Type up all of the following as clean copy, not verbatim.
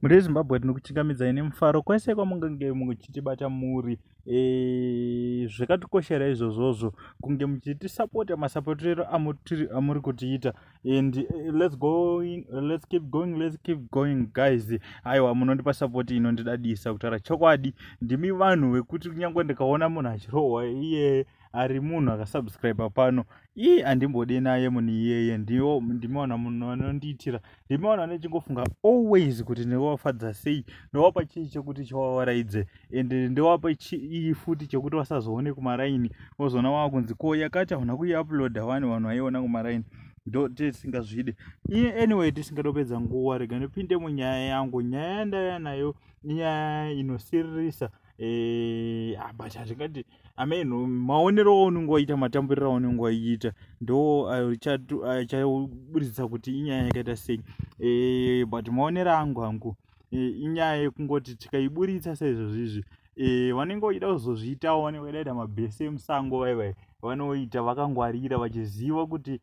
Mhuri yeZimbabwe, tinokuchingamidzai nemufaro kwese kwamungange muchitibata muri. Zvakatikoshera izvozvozvo kunge muchitisapota, masapotero amuri kutiita, and let's go, let's keep going, let's keep going, guys. Aiwa, munondipa support inondidadisa. Kutaura chokwadi, ndimi vanhu vekuti kunyange ndikaona munhu achirohwa, iye ari munhu akasubscribe pano, iye handimbode naye munhu iyeye. Ndiwo ndimiwana munhu anondiitira, ndimiwana anechingofunga always kuti ndingovafadza sei, ndovapa chii chekuti chivavaraidze, and ndovapa chii futi chekuti vasazoone kumaraini, vozoona vakunzi, "Ko yakati hauna kuiuploada?" Vani vanhu vaiona kumaraini, ndo tisingazvide. Anyway, tisingadopedza nguva, rega ndipinde munyaya yangu. Nyaya yandauya nayo inyaya inosiririsa, but hatingati amen. Maonero aunenge waita, matamburiro aunenge waiita, ndo achaburitsa kuti inyaya yakaita sei. But maonero angu, inyaya yekungoti tikaiburitsa saizvozvizvi, vanenge vachida kuzozviitawo, vanenge vaida kuita mabhesi emusango, vaivai vanoita vakangwarira, vachiziva kuti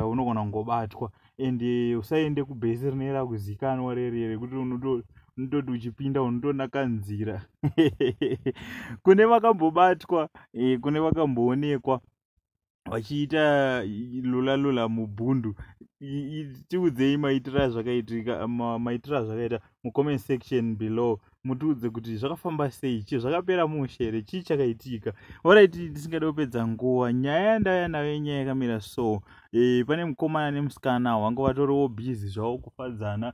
unogona kungobatwa. And usaende kubhesi rinenge rakuzikanwa reri rekuti unototi uchipinda unotonaka nzira. Kune vakambobatwa, kune vakamboonekwa vachiita lula lula mubhundu, tiudzei maitiro azvakaitika, maitiro azvakaita mucomment section below. Mutiudze kuti zvakafamba sei, chii zvakapera mushe here, chii chakaitika. Alright, tisingade kupedza nguva, nyaya yandauya nayo inyaya yakamira so. Pane mukomana nemusikana vanga vatoriwo busy zvavo kufadzana,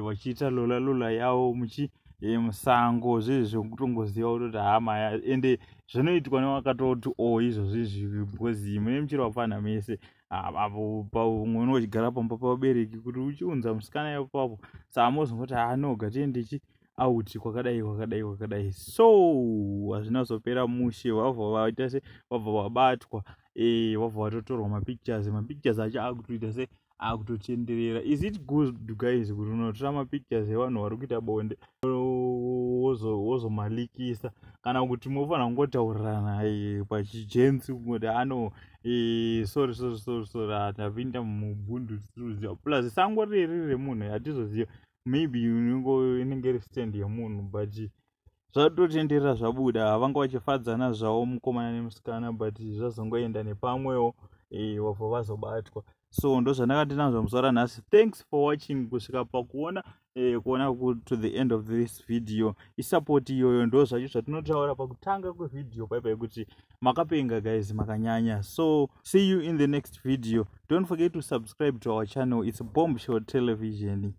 vachiita lula lula yavo muchi musango, zvezvi zvekutongoziva kutoti hama, ende zvinoitwa nevakatoti o izvozvizvi, because mune muchiri vapfanha mese apo, pamwe unenge uchigara pamba pavabereki, kuti uchiunza musikana ipapo, saka mozongoti, "Hanoga tiendechi out kwakadai, kwakadai, kwakadai." So hazvina kuzopera mushe, vabva vaita se vabva vabatwa, vabva vatotorwa mapictures. Mapictures acho akutoita se akutotenderera. Is it good, guys, kuti unotora mapictures evanhu vari kuita bonde, wozomalikisa, kana kuti mofanira kungotaurirana pachijensi, kungoti ano, sorry, sorry, sorry, sorry, ndapinda mubhundu tiriziva, plus sango riri remunhu, hatizoziva, maybe inenge iri stand yemunhu, but zvatotenderera, zvabuda. Vanga vachifadzana zvavo mukomana nemusikana, but zvazongoenda nepamwewo, vabva vazobatwa. So ndo zvandakati nazvo muzuva ranhasi. Thanks for watching kusvika pakuona, kuona to the end of this video. Isupport iyoyo, ndo zvacho zvatinotaura pakutanga kwevhidhiyo paipai kuti makapenga, guys, makanyanya. So see you in the next video. Don't forget to subscribe to our channel. It's Bomb Show Television.